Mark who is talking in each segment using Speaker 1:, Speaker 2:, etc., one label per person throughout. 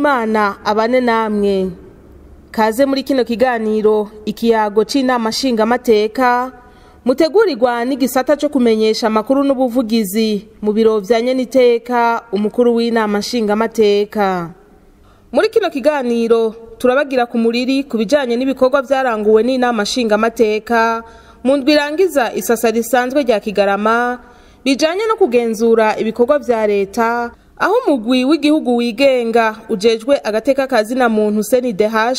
Speaker 1: Y'Imana abane namwe. Kaze muri kino kiganiro ikiyago c'inama nshingamateka mutegurirwa n'igisata co kumenyesha amakuru n'ubuvugizi mu biro vya nyeniteka umukuru w'inama nshingamateka. Muri kino kiganiro turabagira ku muriri ku bijanye n'ibikorwa vyaranguwe n'inama nshingamateka mu ndwi irangiza isasa risanzwe rya Kigarama, bijanye no kugenzura ibikorwa vya leta, aho umugwi w'igihugu wigenga ujejwe agateka kazina muntu CNDH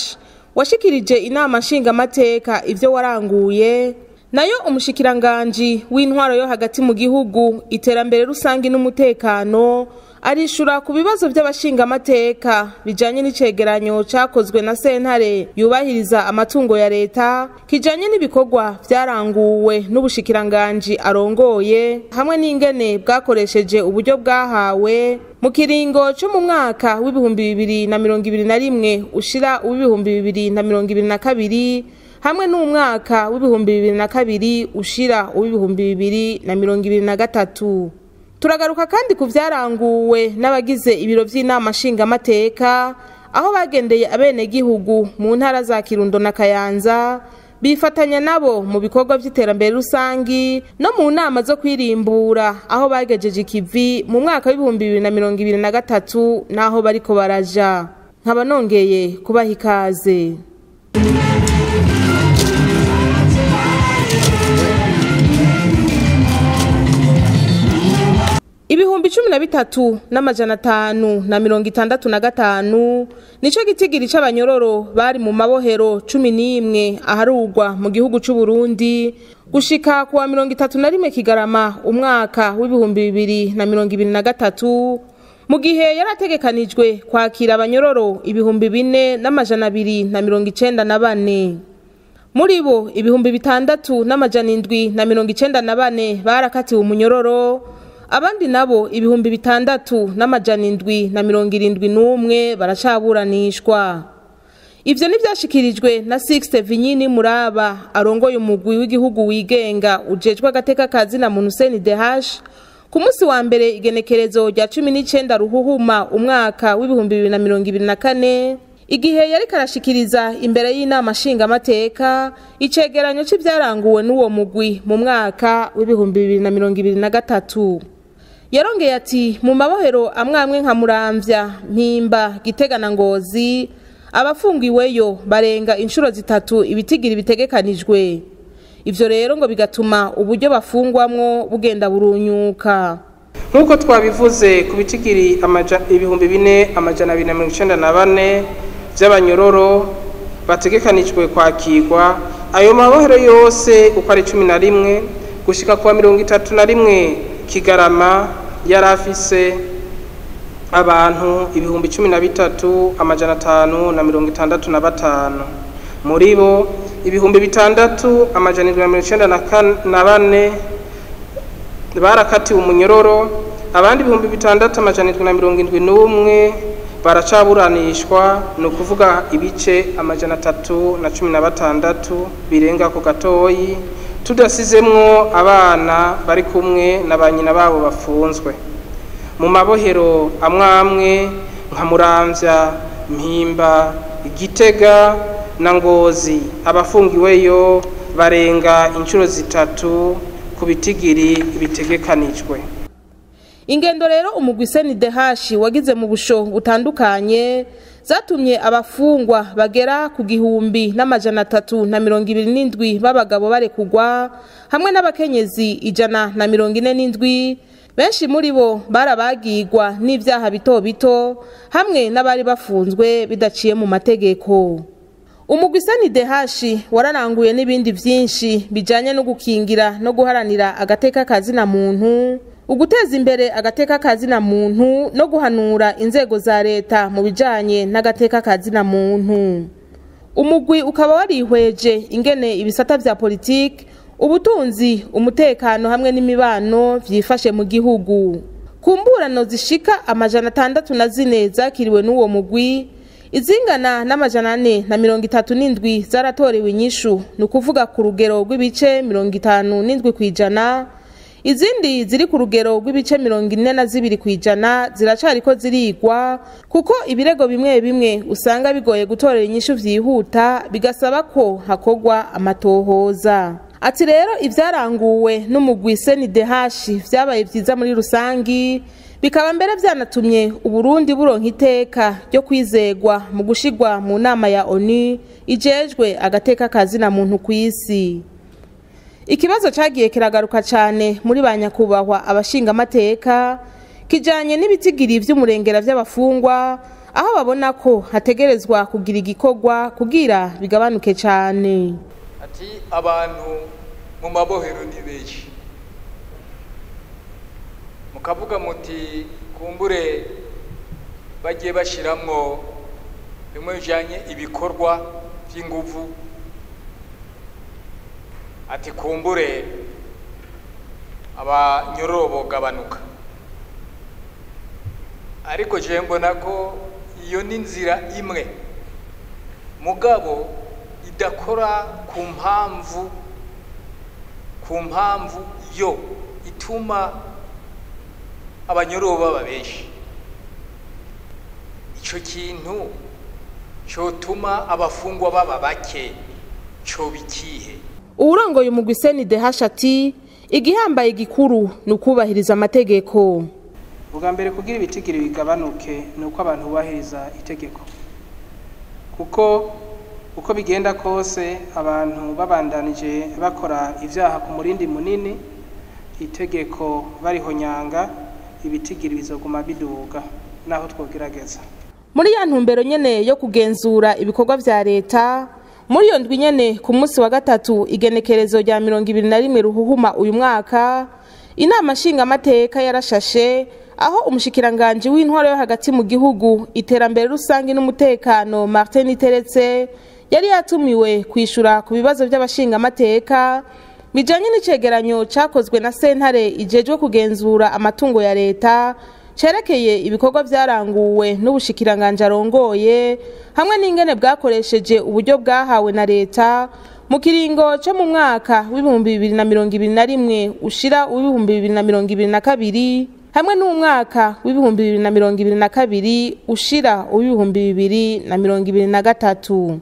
Speaker 1: washikirije inama nshingamateka ivyo waranguye. Nayo umushikiranganji w'intwaro yo hagati mu gihugu, iterambere rusangi n'umutekano arishura ku bibazo by'abashingamateka bijanye n'icegeranyo cakozwe na sentare yubahiriza amatungo ya leta kijanye n'ibikorwa vyaranguwe n'ubushikiranganji arongoye, hamwe n'ingene bwakoresheje uburyo bwahawe mu kiringo co mu mwaka w'2021 ushira uw'2022 hamwe n'umwaka w'2002 ushira uw'2023. Turagaruka kandi ku vyaranguwe n'abagize ibiro vy'inama nshingamateka, aho bagendeye abenegihugu mu ntara za Kirundo na Kayanza, bifatanya nabo mu bikorwa vy'iterambere rusangi no mu nama zo kwirimbura, aho bagejeje ikivi mu mwaka w'2023 naho bariko baraja. Nkaba nongeye kubaha ikaze. Ibihumbi 13,565 nico gitigiri c'abanyororo bari mu mabohero 11 aharugwa mu gihugu c'u Burundi gushika kuwa 31 Kigarama umwaka w'2023, mu gihe yarategekanijwe kwakira abanyororo 4,294. Muri bo 6,794 barakatiwe umunyororo, abandi nabo 6,771 baracaburanishwa. Ivyo nivyashikirijwe na Sixte Vinyini Muraba arongoye umugwi w'igihugu wigenga ujejwe agateka kazina muntu CNDH ku munsi wa mbere igenekerezo rya 19 Ruhuhuma umwaka w'2024, igihe yari karashikiriza imbere y'inama nshingamateka icegeranyo c'ivyaranguwe n'uwo mugwi mu mwaka w'2023. Yarongeye ati mu mabohero amwamwe nka Muramvya, Mpimba, Gitega na Ngozi abafungiweyo barenga inshuro zitatu ibitigiri bitegekanijwe. Ivyo rero ngo bigatuma uburyo bafungwamwo bugenda burunyuka.
Speaker 2: Nkuko twabivuze ku bitigiri 4294 vy'abanyororo bategekanijwe kwakirwa, ayo mabohero yose uko ari 11 gushika kuwa 31 Kigarama yarafise abantu 13,565. Muri bo 6,794 barakatiwe umunyororo, abandi 6,771 baracaburanishwa, ni ukuvuga ibice 316 birenga ku gatoyi, tudasizemwo abana bari kumwe na ba nyina babo bafunzwe. Mu mabohero amwamwe nka Muramvya, Mpimba, Gitega na Ngozi abafungiweyo barenga inshuro zitatu ku bitigiri bitegekanijwe.
Speaker 1: Ingendo rero umugwi CNDH wagize mu busho butandukanye zatumye abafungwa bagera ku 1,327 b'abagabo barekugwa, hamwe n'abakenyezi 147. Benshi muri bo barabagirwa n'ivyaha bito bito hamwe n'abari bafunzwe bidaciye mu mategeko. Umugwi CNDH wararanguye n'ibindi vyinshi bijanye no gukingira no guharanira agateka kazina muntu, uguteza imbere agateka kazina muntu no guhanura inzego za leta mu bijanye n'agateka kazina muntu. Umugwi ukaba warihweje ingene ibisata vya politiki, ubutunzi, umutekano hamwe n'imibano vyifashe mu gihugu. Kumburano zishika 604 zakiriwe n'uwo mugwi, izingana n'437 zaratorewe inyishu, ni ukuvuga ku rugero rw'ibice 57%. Izindi ziri ku rugero rw'ibice 42% ziracariko zirigwa, kuko ibirego bimwe bimwe usanga bigoye gutorera inyishu vyihuta, bigasaba ko hakorwa amatohoza. Ati rero ivyaranguwe n'umugwi CNDH vyabaye vyiza muri rusangi, bikaba mbere vyanatumye Uburundi buronka iteka ryo kwizegwa mu gushigwa mu nama ya ONU ijejwe agateka kazina muntu kw'isi. Ikibazo cagiye kiragaruka cane muri ba nyakubahwa abashingamateka kijanye n'ibitigiri vy'umurengera vy'abafungwa, aho babona ko hategerezwa kugira igikorwa kugira bigabanuke cane.
Speaker 3: Ati abantu mu mabohero ni benshi, mukavuga muti kumbure bagiye bashiramwo bimwe bijanye ibikorwa vy'inguvu, ati kumbure abanyororo bogabanuka. Ariko je mbona ko iyo ni inzira imwe mugabo idakora ku mpamvu yo ituma abanyororo baba benshi. Ico kintu cotuma abafungwa baba bake coba ikihe?
Speaker 1: Uwurongoye umugwi CNDH ati igihambaye gikuru ni ukubahiriza amategeko.
Speaker 2: Ubwa mbere kugira ibitigiri bigabanuke ni uko abantu bubahiriza itegeko, kuko uko bigenda kose abantu babandanije bakora ivyaha ku murindi munini, itegeko barihonyanga, ibitigiri bizoguma biduga naho twogerageza.
Speaker 1: Muri ya ntumbero nyene yo kugenzura ibikorwa vya leta, muri iyo ndwi nyene ku munsi wa gatatu igenekerezo rya 21 ruhuhuma uyu mwaka, inama nshingamateka yarashashe aho umushikiranganji w'intwaro yo hagati mu gihugu, iterambere rusangi n'umutekano Martin Niteretse yari yatumiwe kwishura ku bibazo by'abashingamateka bijanye n'icegeranyo cakozwe na sentare ijejwe kugenzura amatungo ya leta cerekeye ibikorwa vyaranguwe n'ubushikiranganje arongoye hamwe n'ingene bwakoresheje uburyo bwahawe na leta mu kiringo co mu mwaka w'2021 ushira w'2022 hamwe n'umwaka w'2022 ushira w'2023.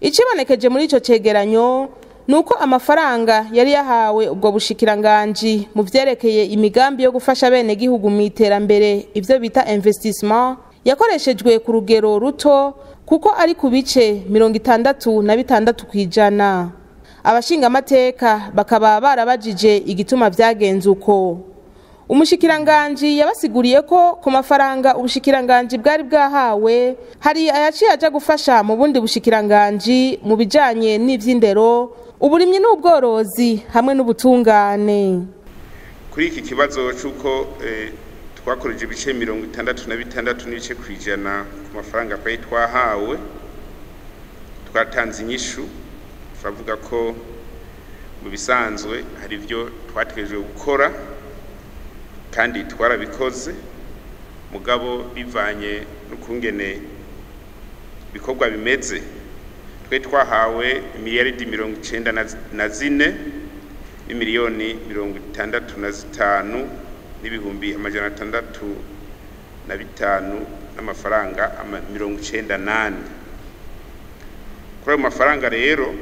Speaker 1: Icibonekeje muri ico cegeranyo nuko amafaranga yari yahawe ubwo bushikiranganji mu vyerekeye imigambi yo gufasha bene gihugu mu iterambere, ivyo bita investissement, yakoreshejwe ku rugero ruto kuko ari ku bice 66%. Abashingamateka bakaba barabajije igituma vyagenze uko. Umushikiranganji yabasiguriye ko ku mafaranga ubushikiranganji bwari bwahawe hari ayaciye aja gufasha mu bundi bushikiranganji mu bijanye n'ivy'indero, uburimyi n'ubworozi hamwe n'ubutungane.
Speaker 4: Kuri iki kibazo c'uko twakoreje ibice 66.6% ku mafaranga twari twahawe, twatanze inyishu turavuga ko mu bisanzwe hari ivyo twategerejwe gukora kandi twarabikoze, mugabo bivanye n'ukungene bikorwa bimeze, twe twahawe miliyaridi 94 n'imiliyoni 65 n'ibihumbi 605 n'amafaranga 98. Kuri ayo mafaranga rero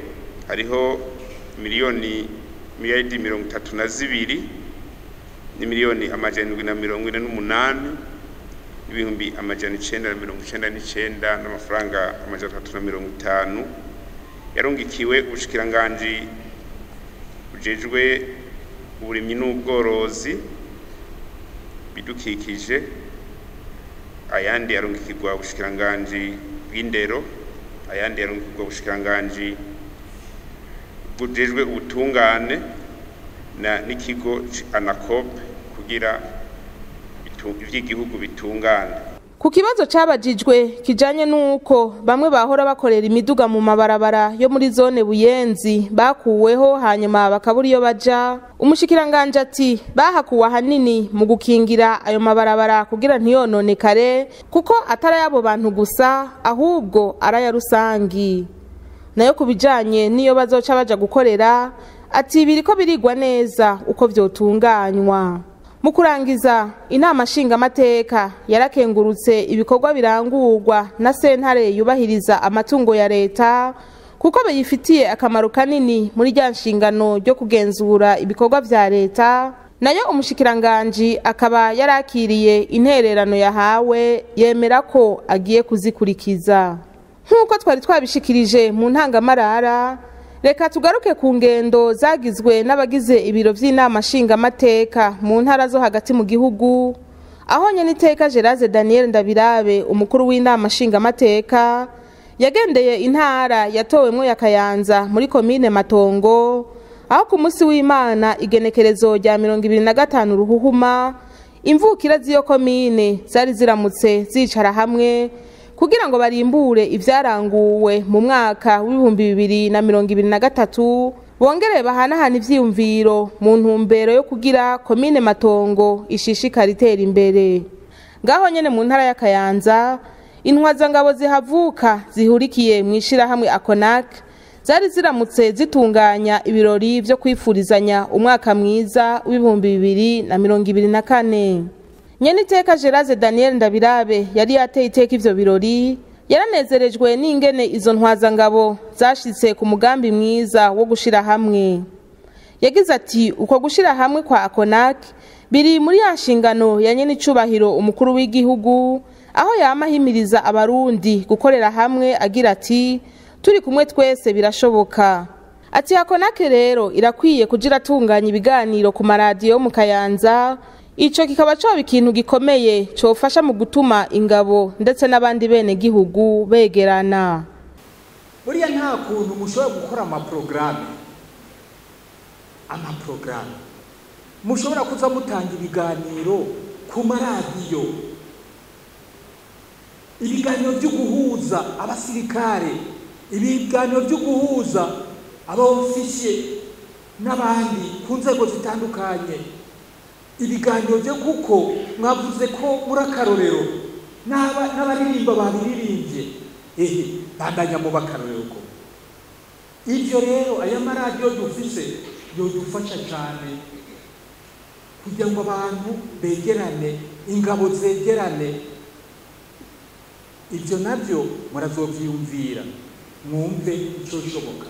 Speaker 4: hariho miliyaridi 32 n'imiliyoni 748 n'ibihumbi 999 n'amafaranga 350 yarungikiwe ubushikiranganji bujejwe uburimyi n'ubworozi bidukikije, ayandi yarungikirwa ubushikiranganji bw'indero, ayandi yarungikirwa ubushikiranganji bujejwe ubutungane na n'ikigo Anacope kugira ivy'igihugu bitungane.
Speaker 1: Ku kibazo cabajijwe kijanye nuko bamwe bahora bakorera imiduga mu mabarabara yo muri zone Buyenzi bakuweho hanyuma bakabura iyo baja, umushikiranganje ati bahakuwe ahanini mu gukingira ayo mabarabara kugira ntiyononekare, kuko atari ay'abo bantu gusa ahubwo ari aya rusangi. Nayo kubijanye niyo bazoca baja gukorera, Ati biriko birigwa neza uko vyotunganywa. Mu kurangiza, inama nshingamateka yarakengurutse ibikorwa birangurwa na sentare yubahiriza amatungo ya leta, kuko biyifitiye akamaro kanini muri rya nshingano ryo kugenzura ibikorwa vya leta. Nayo umushikiranganji akaba yarakiriye intererano yahawe, yemera ko agiye kuzikurikiza. Nk'uko twari twabishikirije mu ntangamarara, reka tugaruke ku ngendo zagizwe n'abagize ibiro vy'inama nshingamateka mu ntara zo hagati mu gihugu, aho nyeniteka Geraze Daniel Ndabirabe, umukuru w'inama nshingamateka, yagendeye intara yatowemwo ya Kayanza muri komine Matongo, aho ku munsi w'Imana igenekerezo rya 25 Ruhuhuma imvukira z'iyo komine zari ziramutse zicara hamwe kugira ngo barimbure ivyaranguwe mu mwaka w'2023, bongere bahanahana ivyiyumviro mu ntumbero yo kugira komine Matongo ishishikara itera imbere. Ngaho nyene mu ntara ya Kayanza, intwazangabo zihavuka zihurikiye mu ishirahamwe Akonak zari ziramutse zitunganya ibirori vyo kwifurizanya umwaka mwiza w'2024. Nyeniteka Geraze Daniel Ndabirabe yari yateye iteka ivyo birori, yaranezerejwe n'ingene izo ntwazangabo zashitse ku mugambi mwiza wo gushira hamwe. Yagize ati uko gushira hamwe kwa Akonak biri muri ya nshingano ya nyenicubahiro umukuru w'igihugu, aho yama ahimiriza abarundi gukorera hamwe agira ati turi kumwe twese birashoboka. Ati Akonak rero irakwiye kugira atunganya ibiganiro ku maradiyo mu Kayanza, ico kikaba coba ikintu gikomeye cofasha mu gutuma ingabo ndetse n'abandi bene gihugu begerana.
Speaker 5: Buriya nta kuntu mushobora gukora amaprograme mushobora kuza mutanga ibiganiro ku maradiyo, ibiganiro byo guhuza abasirikare, ibiganiro byo guhuza abaofisiye n'abandi ku nzego zitandukanye, ibiganiro byo kuko mwavuze ko muri akarorero n'abaririmba babiririmbye, ehe bandanya mu bakarorero ko ivyo rero aya maradiyo dufise yodufasha cyane kugira ngo abantu begerane, ingabo zegerane. Ibyo nabyo murazovyiyumvira mwumve ico bishoboka.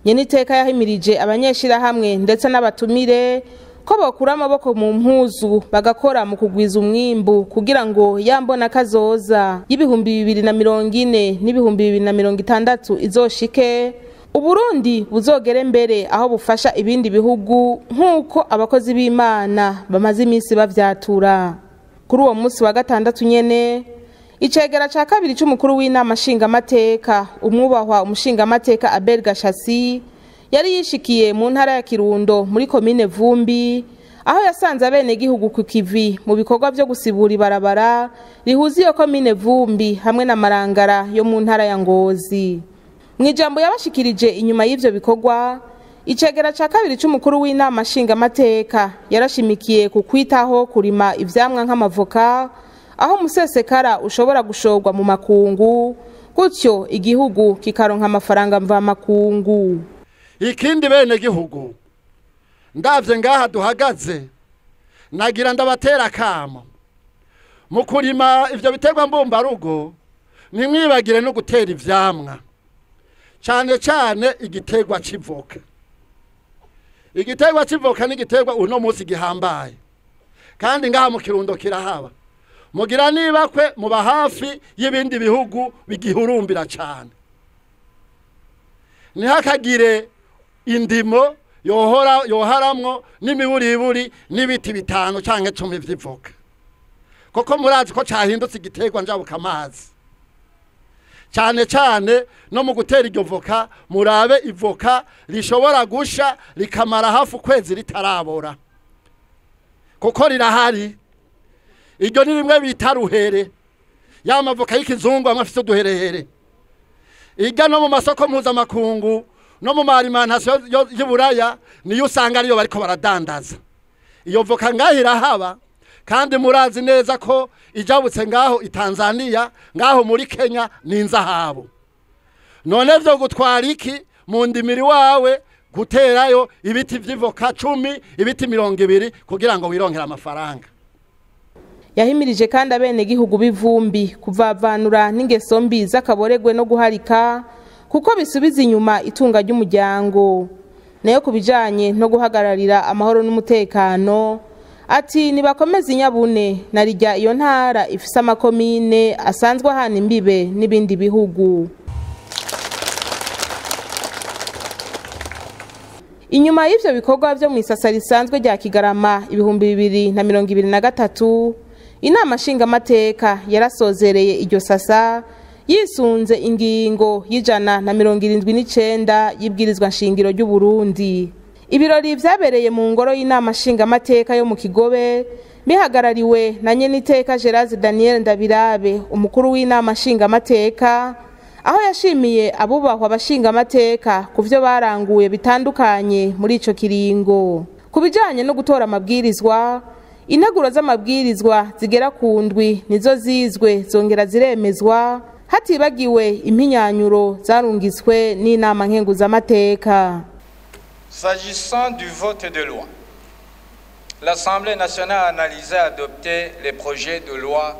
Speaker 1: Nyeniteka yahimirije abanyeshirahamwe ndetse n'abatumire ko bokura amaboko mu mpuzu bagakora mu kugwiza umwimbu kugira ngo yambona kazoza y'2040 n'2060 izoshike, Uburundi buzogere mbere aho bufasha ibindi bihugu nk'uko abakozi b'Imana bamaze iminsi bavyatura. Kuri uwo munsi wa gatandatu nyene, icegera ca kabiri c'umukuru w'inama nshingamateka umwubahwa umushingamateka Abel Gashasi yari yishikiye mu ntara ya Kirundo muri komine Vumbi, aho yasanze abene gihugu ku kivi mu bikorwa vyo gusibura ibarabara rihuza iyo komine Vumbi hamwe na Marangara yo mu ntara ya Ngozi. Mwijambo yabashikirije inyuma y'ivyo bikorwa, icegera ca kabiri c'umukuru w'inama nshingamateka yarashimikiye ku kwitaho kurima ivyamwa nk'amavoka, aho umusesekara ushobora gushorwa mu makungu, gutyo igihugu kikaronka amafaranga mvamakungu.
Speaker 6: Ikindi bene gihugu ndavye ngaha duhagaze, nagira ndabatera kamo mu kurima ivyo biterwa mbumbarugo, nimwibagire no gutera ivyamwa, cane cane igiterwa c'ivoka. Igiterwa c'ivoka ni igiterwa uno munsi gihambaye, kandi ngaha mu Kirundo kirahaba. Mugira nibakwe muba hafi y'ibindi bihugu bigihurumbira cane. Ntihakagire indimo yoharamwo n'imiburiburi n'ibiti 5 canke 10 vy'ivoka, koko murazi ko cahindutse igiterwa njabuka amazi. Cane cane no mu gutera iryo voka, murabe ivoka rishobora gusha rikamara hafi ukwezi ritarabora, kuko rirahari. Iryo ni rimwe bita ruhere, ya mavoka y'ikizungu amwe afise uduherehere. Irya no mu masoko mpuzamakungu no mu marimantation y'Iburaya niyo usanga ariyo bariko baradandaza. Iyo voka ngaho irahaba, kandi murazi neza ko ijabutse ngaho i Tanzania, ngaho muri Kenya ni inzahabo. None vyo gutwara iki mu ndimiri wawe Guterayo ibiti vy'ivoka 10, ibiti 20 kugira ngo wironkere amafaranga.
Speaker 1: Yahimirije kandi abenegihugu b'Ivumbi kuvavanura n'ingeso mbi z'akaboregwe no guharika, kuko bisubiza inyuma itunga ry'umuryango. Nayo ku bijanye no guhagararira amahoro n'umutekano, ati nibakomeze inyabune na rijya iyo ntara ifise amakomine asanzwe ahana imbibe n'ibindi bihugu. Inyuma y'ivyo bikorwa vyo mw'isasa risanzwe rya Kigarama 2023, inama nshingamateka yarasozereye iryo sasa yisunze ingingo y'179 y'ibwirizwa nshingiro ry'u Burundi. Ibirori vyabereye mu ngoro y'inama nshingamateka yo mu Kigobe bihagarariwe na nyeniteka Gerard Daniel Ndabirabe, umukuru w'inama nshingamateka, aho yashimiye abubahwa abashingamateka ku vyo baranguye bitandukanye muri ico kiringo. Ku bijanye no gutora amabwirizwa, integuro z'amabwirizwa zigera ku 7 nizo zizwe zongera ziremezwa, hatibagiwe impinyanyuro zarungitswe n'inama nkenguzamateka.
Speaker 3: S'agissant du vote de loi, l'Assemblée nationale a analysé et adopté les projets de loi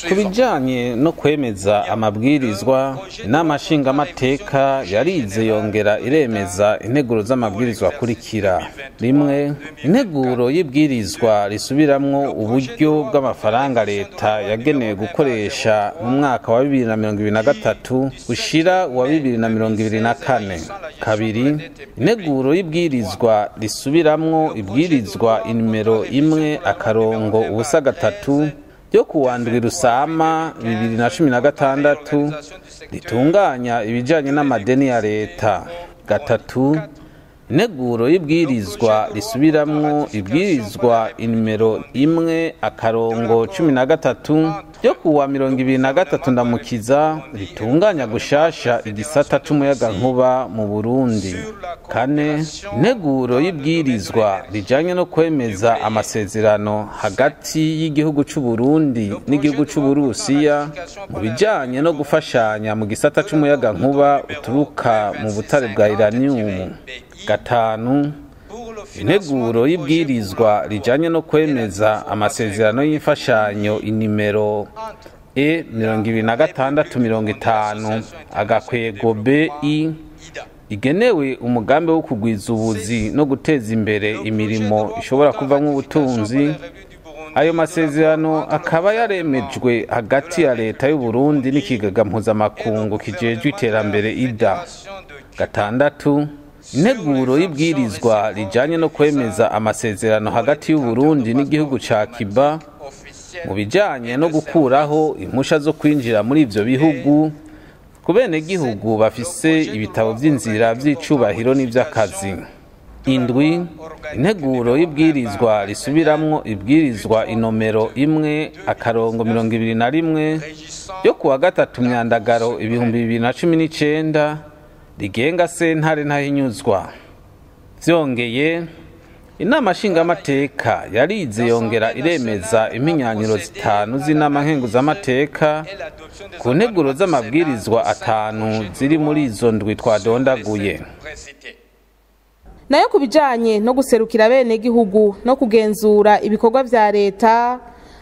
Speaker 7: Ku bijanye no kwemeza amabwirizwa, inama nshingamateka yarize yongera iremeza integuro z'amabwirizwa akurikira: 1. Integuro y'ibwirizwa risubiramwo uburyo bw'amafaranga leta yagenewe gukoresha mu mwaka wa 2023 ushira wa 2024. 2. Integuro y'ibwirizwa risubiramwo ibwirizwa inimero 1-03 ryo kuwa 7 Rusama 2016 ritunganya ibijanye n'amadeni ya leta. 3. Integuro y'ibwirizwa risubiramwo ibwirizwa inimero 1-13 ryo kuwa 23 Ndamukiza ritunganya gushasha igisata c'umuyagankuba mu Burundi. 4. Integuro y'ibwirizwa rijanye no kwemeza amasezerano hagati y'igihugu c'u Burundi n'igihugu c'u Burusiya mu bijanye no gufashanya mu gisata c'umuyagankuba uturuka mu butare bwa uranium. 5. Integuro y'ibwirizwa rijanye no kwemeza amasezerano y'imfashanyo inimero E 2650 agakwego BI igenewe umugambi wo kugwiza ubuzi no guteza imbere imirimo ishobora kuvamwo ubutunzi. Ayo masezerano akaba yaremejwe hagati ya leta y'u Burundi n'ikigega mpuzamakungu kijejwe iterambere IDA. 6. Integuro y'ibwirizwa rijanye no kwemeza amasezerano hagati y'u Burundi n'igihugu ca Cuba mu bijanye no gukuraho impusha zo kwinjira muri ivyo bihugu ku benegihugu bafise ibitabo vy'inzira vy'icubahiro n'ivy'akazi. 7. Integuro y'ibwirizwa risubiramwo ibwirizwa inomero 1-21 ryo kuwa 3 Myandagaro 2019 rigenga sentare ntahinyuzwa. Vyongeye, inama nshingamateka yarize yongera iremeza impinyanyuro 5 z'inama nkenguzamateka ku nteguro z'amabwirizwa 5 ziri muri izo ndwi twadondaguye.
Speaker 1: Nayo ku bijanye no guserukira abenegihugu no kugenzura ibikorwa vya leta,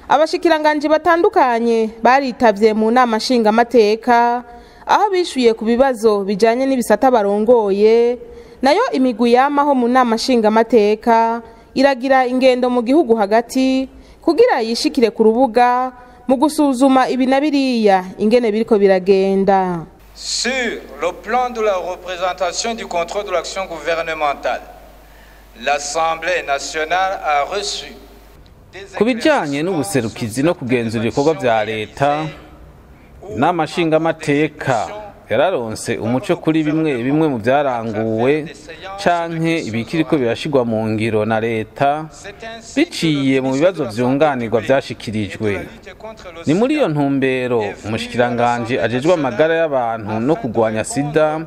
Speaker 1: abashikiranganji batandukanye baritavye mu nama nshingamateka aho bishuye ku bibazo bijanye n'ibisata barongoye. Nayo imigwi yamaho mu nama nshingamateka iragira ingendo mu gihugu hagati kugira yishikire ku rubuga mu gusuzuma ibi na biriya ingene biriko biragenda.
Speaker 3: Sur le plan de la représentation du contrôle de l'action gouvernementale, l'Assemblée nationale a reçu
Speaker 7: Ku bijanye n'ubuserukizi no kugenzura ibikorwa vya leta, inama nshingamateka yararonse umuco kuri bimwe bimwe mu byaranguwe canke ibikiriko birashigwa mu ngiro na leta biciye mu bibazo vyunganirwa vyashikirijwe. Ni muri iyo ntumbero umushikiranganje ajejwe amagara y'abantu no kugwanya sida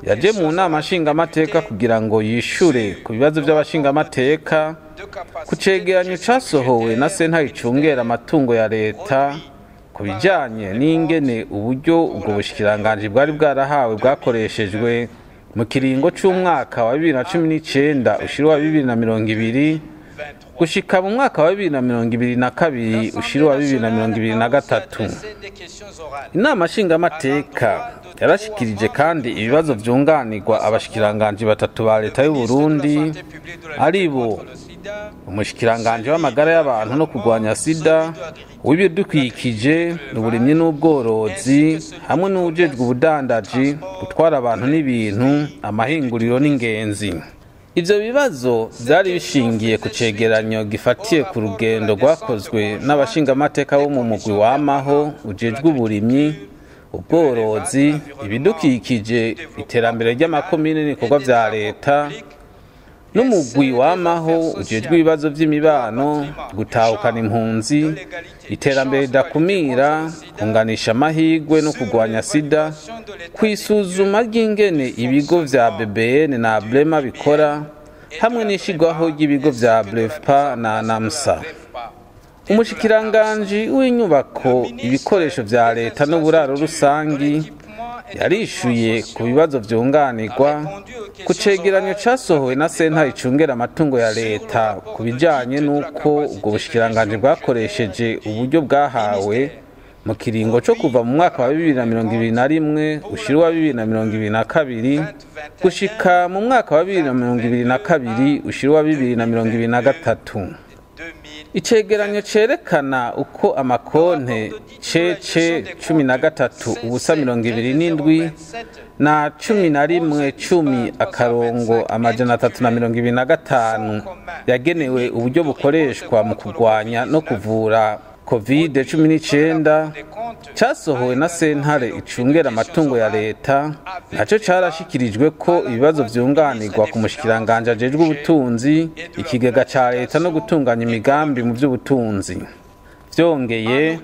Speaker 7: yaje mu nama nshingamateka kugira ngo yishure ku bibazo by'abashingamateka ku cegeranyo casohowe na sentare icungera amatungo ya leta ku bijanye n'ingene uburyo ubwo bushikiranganje bwari bwarahawe bwakoreshejwe mu kiringo c'umwaka wa 2019 ushira wa 2020 gushika mu mwaka wa 2022 ushira wa 2023. Inama nshingamateka yarashikirije kandi ibibazo vyunganirwa abashikiranganji batatu ba leta y'u Burundi, aribo umushikiranganje w'amagara y'abantu no kurwanya sida, uw'ibidukikije, uburimyi n'ubworozi, hamwe n'uwujejwe ubudandaji, gutwara abantu n'ibintu, amahinguriro n'ingenzi. Ivyo bibazo vyari bishingiye ku cegeranyo gifatiye ku rugendo rwakozwe n'abashingamateka bo mu mugwi wamaho ujejwe uburimyi, ubworozi, ibidukikije, iterambere ry'amakomine n'ibikorwa vya leta, n'umugwi wamaho ujejwe ibibazo vy'imibano, gutahukana impunzi, iterambere ridakumira, kunganisha amahirwe no kurwanya sida, kwisuzuma ry'ingene ibigo vya BBN na Blema bikora, hamwe n'ishigwaho ry'ibigo vya Blefpa na NAMSA. Umushikiranganji w'inyubako, ibikoresho vya leta n'uburaro rusangi yarishuye ku bibazo vyunganirwa ku cegeranyo casohowe na sentare icungera amatungo ya leta ku bijanye n'uko ubwo bushikiranganji bwakoresheje uburyo bwahawe mu kiringo co kuva mu mwaka wa 2021 ushira wa 2022 gushika mu mwaka wa 2022 ushira wa 2023. Icegeranyo cerekana uko amakonte CC 13 ubusa 27 na 11 10 akarongo 325 yagenewe uburyo bukoreshwa mu kurwanya no kuvura COVID-19 casohowe na sentare icungera amatungo ya leta, naco carashikirijwe ko ibibazo vyunganirwa ku mushikiranganje ajejwe ubutunzi, ikigega ca leta no gutunganya imigambi mu vy'ubutunzi. Vyongeye,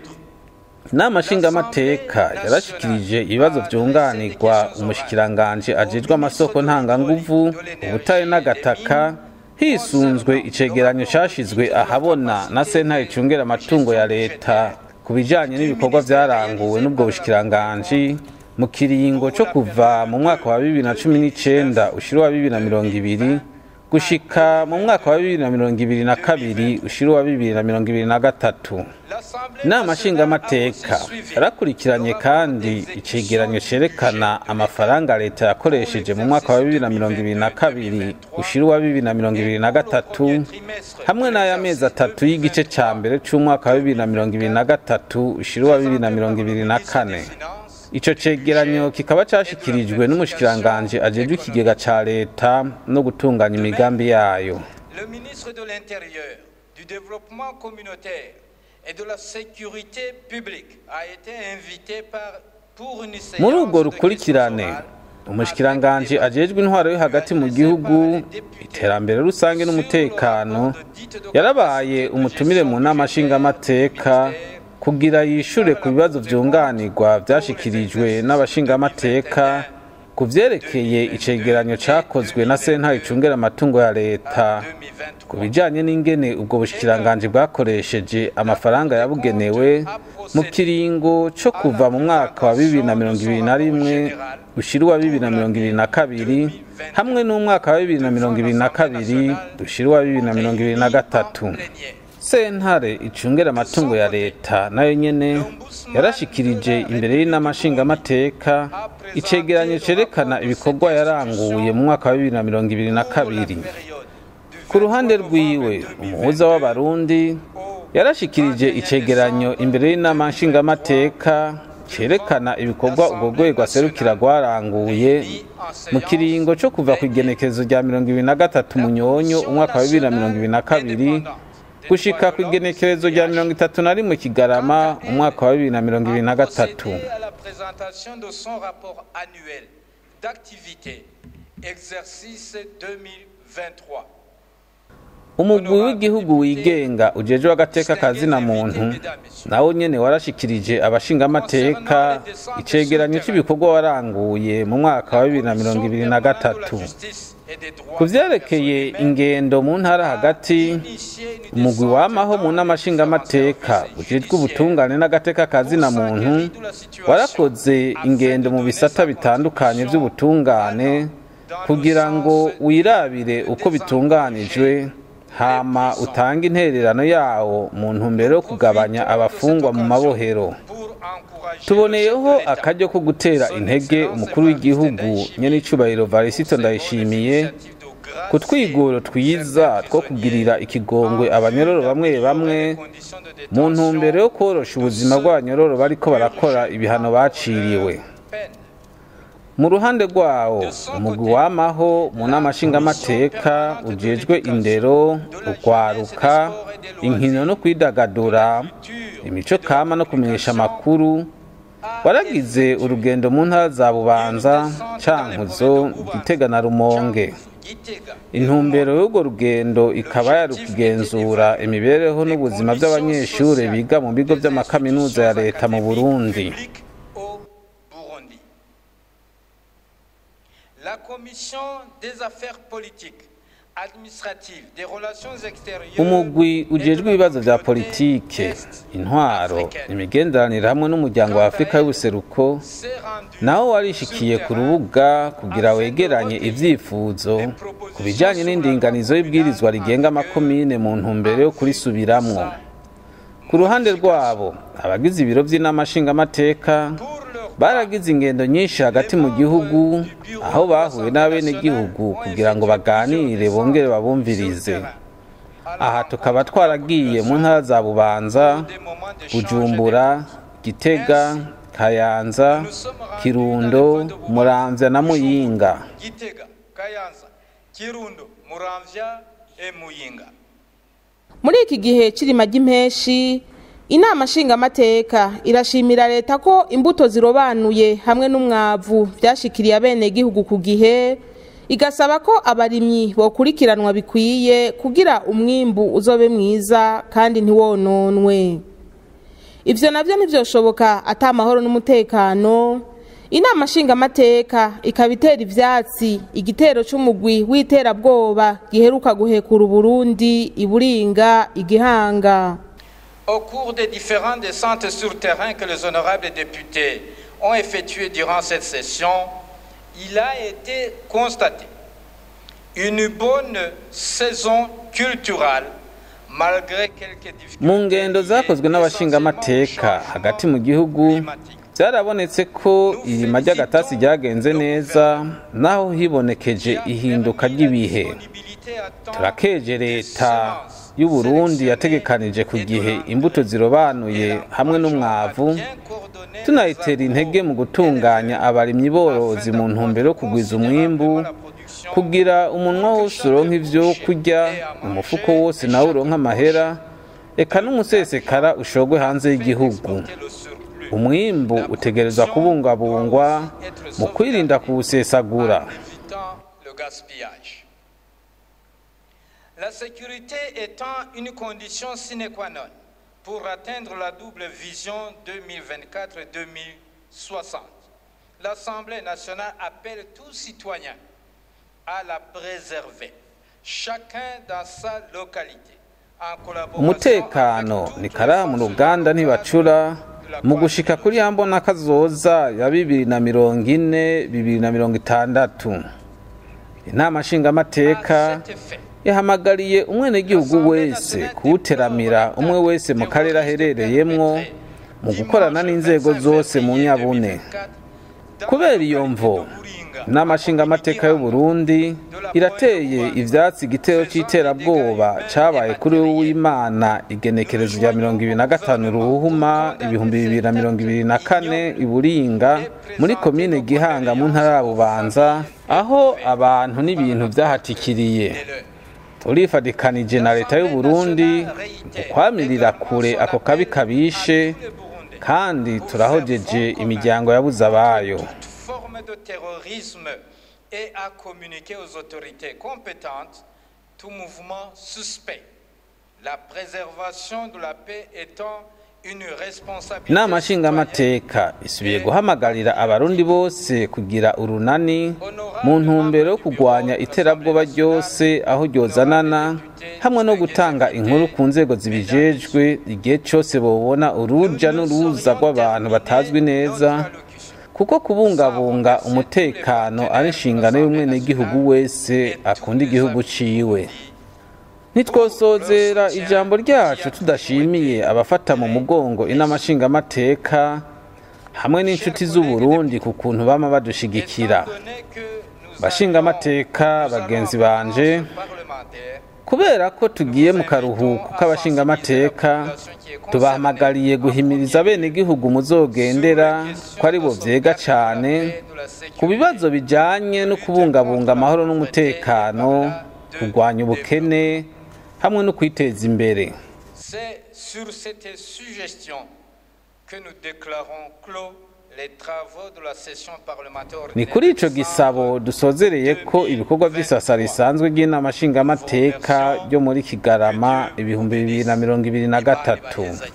Speaker 7: inama nshingamateka yarashikirije ibibazo vyunganirwa umushikiranganje ajejwe amasoko ntanganguvu, ubutare n'agataka, hisunzwe icegeranyo cashizwe ahabona na sentare icungera amatungo ya leta ku bijanye n'ibikorwa vyaranguwe n'ubwo bushikiranganji mu kiringo co kuva mu mwaka wa 2019 ushira wa 2020 gushika mu mwaka wa 2022 ushira wa 2023. Inama nshingamateka yarakurikiranye kandi icegeranyo cerekana amafaranga leta yakoresheje mu mwaka wa 2022 ushira wa 2023 hamwe n'ay'amezi atatu y'igice ca mbere c'umwaka wa 2023 ushira wa 2024. Ico cegeranyo kikaba cashikirijwe n'umushikiranganje ajejwe ikigega ca leta no gutunganya imigambi yayo.
Speaker 3: Le ministre de l'Intérieur, du Développement communautaire et de la Sécurité publique a été invité pour une séance.
Speaker 7: Muri urwo rukurikirane, umushikiranganje ajejwe intwaro yo hagati mu gihugu, iterambere rusange n'umutekano, yarabaye umutumire mu nama nshingamateka kugira yishure ku bibazo vyunganirwa vyashikirijwe n'abashingamateka ku vyerekeye icegeranyo cakozwe na sentare icungera amatungo ya leta ku bijanye n'ingene ubwo bushikiranganji bwakoresheje amafaranga yabugenewe mu kiringo co kuva mu mwaka wa 2021 ushira wa 2022 hamwe n'umwaka wa 2022 ushira wa 2023. Sentare icungera amatungo ya leta nayo nyene yarashikirije imbere y'inama nshingamateka icegeranyo cerekana ibikorwa yaranguye mu mwaka wa 2022. Ku ruhande rwiwe, umuhuza w'abarundi yarashikirije icegeranyo imbere y'inama nshingamateka cerekana ibikorwa ubwo rwego aserukira rwaranguye mu kiringo co kuva ku igenekerezo rya 23 Munyonyo umwaka wa 2022 gushika ku igenekerezo rya 31 Kigarama umwaka wa 2023.
Speaker 3: Présentation de son rapport annuel d'activité exercice 2023.
Speaker 7: Umugwi w'igihugu wigenga ujejwe agateka kazina muntu nawo nyene warashikirije abashingamateka icegeranyo c'ibikorwa waranguye mu mwaka wa 2023. Ku vyerekeye ingendo mu ntara hagati, umugwi wamaho mu nama nshingamateka ujejwe ubutungane n'agateka kazina muntu warakoze ingendo mu bisata bitandukanye vy'ubutungane kugira ngo wirabire uko bitunganijwe, hama utange intererano yawo mu ntumbero yo kugabanya abafungwa mu mabohero. Tuboneyeho akaryo ko gutera intege umukuru w'igihugu nyenicubahiro Varisito Ndayishimiye ku twigoro twiza two kugirira ikigongwe abanyororo bamwe bamwe mu ntumbero yo korosha ubuzima bw'abanyororo bariko barakora ibihano baciriwe. Mu ruhande rwawo, umugwi wamaho mu nama nshingamateka ujejwe indero, urwaruka, inkino no kwidagadura, imico kama no kumenyesha amakuru, waragize urugendo mu ntara za Bubanza, Cankuzo, Gitega na Rumonge. Intumbero y'urwo rugendo ikaba yari ukugenzura imibereho n'ubuzima by'abanyeshure biga mu bigo by'amakaminuza ya leta mu Burundi.
Speaker 3: La Commission des affaires politiques, administratives, des relations extérieures.
Speaker 7: Umugwi ujejwe ibibazo vya politike, intwaro, imigenderanire hamwe n'umuryango wa Afrika y'ubuseruko nawo warishikiye ku rubuga kugira wegeranye ivyifuzo ku bijanye n'indinganizo y'ibwirizwa rigenga amakomine mu ntumbero yo kurisubiramwo. Ku ruhande rwabo, abagize ibiro vy'inama nshingamateka baragize ingendo nyinshi hagati mu gihugu, aho bahuye n'abenegihugu kugira ngo baganire bongere babumvirize. Aha tukaba twaragiye mu ntara za Bubanza, Bujumbura, Gitega, Kayanza, Kirundo, Muramvya na Muyinga.
Speaker 3: Gitega, Kayanza, Kirundo, Muramvya et Muyinga.
Speaker 1: Muri iki gihe c'irima ry'impeshi, inama nshingamateka irashimira leta ko imbuto zirobanuye hamwe n'umwavu vyashikiriye abenegihugu ku gihe, igasaba ko abarimyi bokurikiranwa bikwiye kugira umwimbu uzobe mwiza kandi ntiwononwe. Ivyo navyo ntivyoshoboka ata amahoro n'umutekano. Inama nshingamateka ikaba itera ivyatsi igitero c'umugwi w'iterabwoba giheruka guhekura Uburundi iburinga igihanga.
Speaker 3: Au cours des différentes descentes sur terrain que les honorables députés ont effectuées durant cette session, il a été constaté une bonne saison culturelle malgré quelques difficultés.
Speaker 7: Mu ngendo zakozwe n'abashingamateka hagati mu gihugu, byarabonetse ko irima ry'agatasi ryagenze neza, naho hibonekeje ihinduka ry'ibihe. Turakeje leta y'u Burundi yategekanije ku gihe imbuto zirobanuye hamwe n'umwavu, tunayitera intege mu gutunganya abarimyi borozi mu ntumbero yo kugwiza umwimbu, kugira umunwa wose uronka ivyo kurya, umufuko wose nawe uronka amahera, eka n'umusesekara ushogwe hanze y'igihugu. Umwimbu utegerezwa kubungabungwa mu kwirinda kuwusesagura.
Speaker 3: La sécurité étant une condition sine qua non pour atteindre la double vision 2024-2060, l'Assemblée nationale appelle tout citoyen à la préserver, chacun dans sa localité.
Speaker 7: Umutekano ni karaha mu ruganda ntibacura mu gushika kuri ya mbona kazoza ya 2040 2060. Inama nshingamateka yahamagariye umwenegihugu wese kuwuteramira umwe wese mu karere aherereyemwo mu gukorana n'inzego zose mu nyabune. Kubera iyo mvo, inama nshingamateka y'u Burundi irateye ivyatsi igitero c'iterabwoba cabaye kuri Uwimana igenekerezo rya 25 Ruhuhuma 2024 i Buringa muri komine Gihanga mu ntara ya Bubanza, aho abantu n'ibintu vyahatikiriye. Turifadikanije na leta y'u Burundi ukwamirira kure ako kabi kabishe, kandi turahojeje imiryango yabuze abayo.
Speaker 3: Forme de terrorisme et à communiquer aux autorités compétentes tout mouvement suspect. La préservation de la paix étant une responsabilité.
Speaker 7: Inama nshingamateka isubiye guhamagarira abarundi bose kugira urunani mu ntumbero yo kurwanya iterabwoba ryose aho ryozanana, hamwe no gutanga inkuru ku nzego zibijejwe igihe cose bobona uruja n'uruza rw'abantu batazwi neza, Kuko kubungabunga umutekano ari inshingano y'umwenegihugu wese akunda igihugu ciwe. Ntitwosozera ijambo ryacu tudashimiye abafata mu mugongo inama nshingamateka hamwe n'inshuti z'Uburundi ku kuntu bama badushigikira. Bashingamateka bagenzi banje, kubera ko tugiye mu karuhuko k'abashingamateka, tubahamagariye guhimiriza abenegihugu muzogendera ko ari bo vyega cane ku bibazo bijanye no kubungabunga amahoro n'umutekano, kurwanya ubukene hamwe no kwiteza imbere.
Speaker 3: C'est sur cette suggestion que nous déclarons clos les travaux de la session parlementaire
Speaker 7: Ni kuri ico gisabo dusozereye ko ibikorwa vy'isasa risanzwe ry'inama nshingamateka ryo muri Kigarama 2023.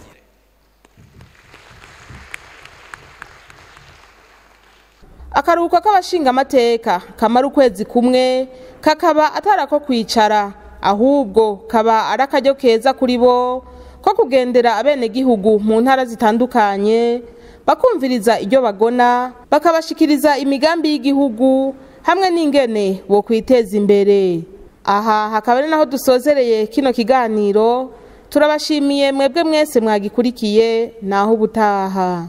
Speaker 1: Akaruhuko k'abashingamateka kamara ukwezi kumwe kakaba atarako kwicara, ahubwo kaba ari akaryo keza kuri bo ko kugendera abenegihugu mu ntara zitandukanye, bakumviriza ibyo bagona, bakabashikiriza imigambi y'igihugu hamwe n'ingene bo kwiteza imbere. Aha hakaba ari naho dusozereye kino kiganiro. Turabashimiye mwebwe mwese mwagikurikiye, naho ubutaha.